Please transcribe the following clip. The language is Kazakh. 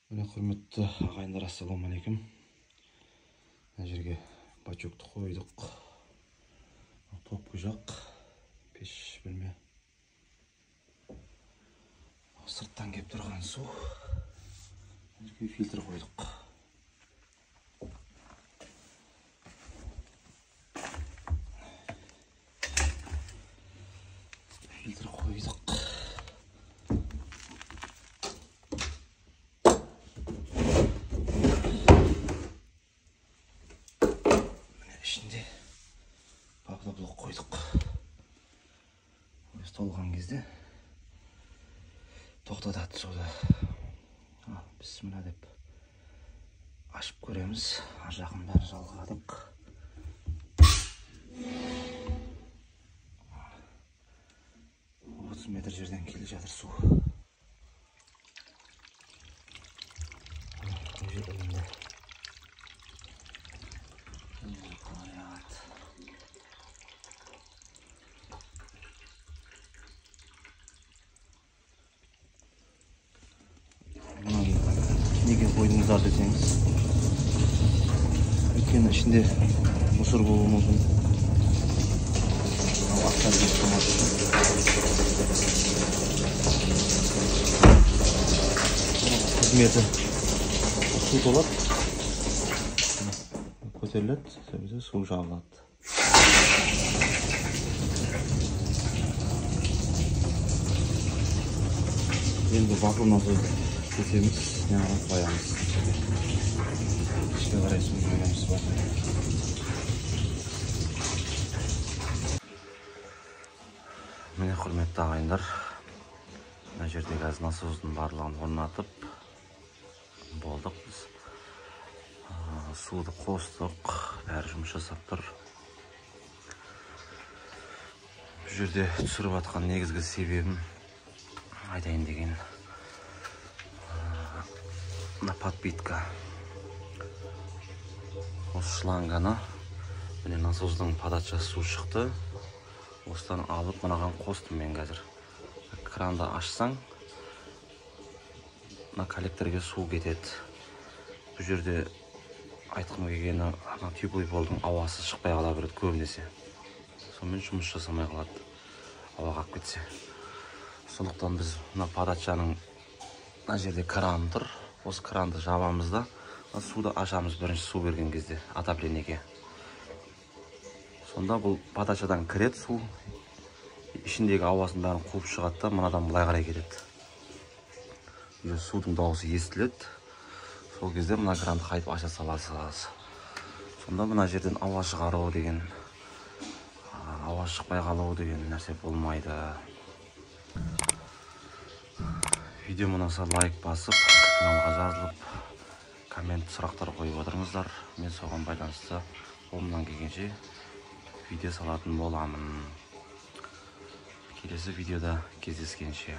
Міне, құрметті ағайындар, ассалаумағалейкум. Мына жерге бачокты қойдық. Топқы жақ, пеш бөлме. Сырттан келіп тұрған су. Мына жерге фильтр қойдық. Фильтр қойдық. Ішінде блок қойдық. Өз толған кезде тоқтатады суды. Бісміллә деп ашып көреміз. Ар жағын бәрін жалғадық. 30 метр жерден келе жатыр су. Неге қойдыңыздар десеңіз, өйткені ішінде мусор болуы мүмкін. Аттар кетіп қалмас үшін. Қызметі су толады, көтеріледі, сол кезде су жабылады. Енді вакуум насос кесеміз, неғып қоямыз. Ішке қарай су жібереміз. Міне, құрметті ағайындар, мына жерде газ насостың барлығын орнатып болдық біз. Суды қостық, бәрі жұмыс жасап тұр. Бұл жерде түсіріп жатқан негізгі себебім айтайын деген, мына подпитка. Осы шланганы, міне, насостың подачасы су шықты. Осыдан алып мынаған қостым мен қазір. Кранды ашсаң, мына коллекторге су кетеді. Бұл жерде айтқым келгені, ана теплый полдың ауасы шықпай қала береді көбінесе. Сонымен жұмыс жасамай қалады, ауа қалып кетсе. Сондықтан біз мына подачаның мына жерде кран тұр. Осы кранды жабамыз да, суды ашамыз бірінші су берген кезде отоплениеге. Сонда бұл подачадан кіреді су, ішіндегі ауасын бәрін қуып шығады да, мынадан былай қарай кетеді. Уже судың дауысы естіледі. Сол кезде мына кранды қайтып аша саласыз. Сонда мына жерден ауа шығару деген, ауа шықпай қалу деген нәрсе болмайды. Видео ұнаса лайк басып, каналға жазылып, коммент, сұрақтар қойып отырыңыздар. Мен соған байланысты қолымнан келгенше видео салатын боламын. Келесі видеода кездескенше.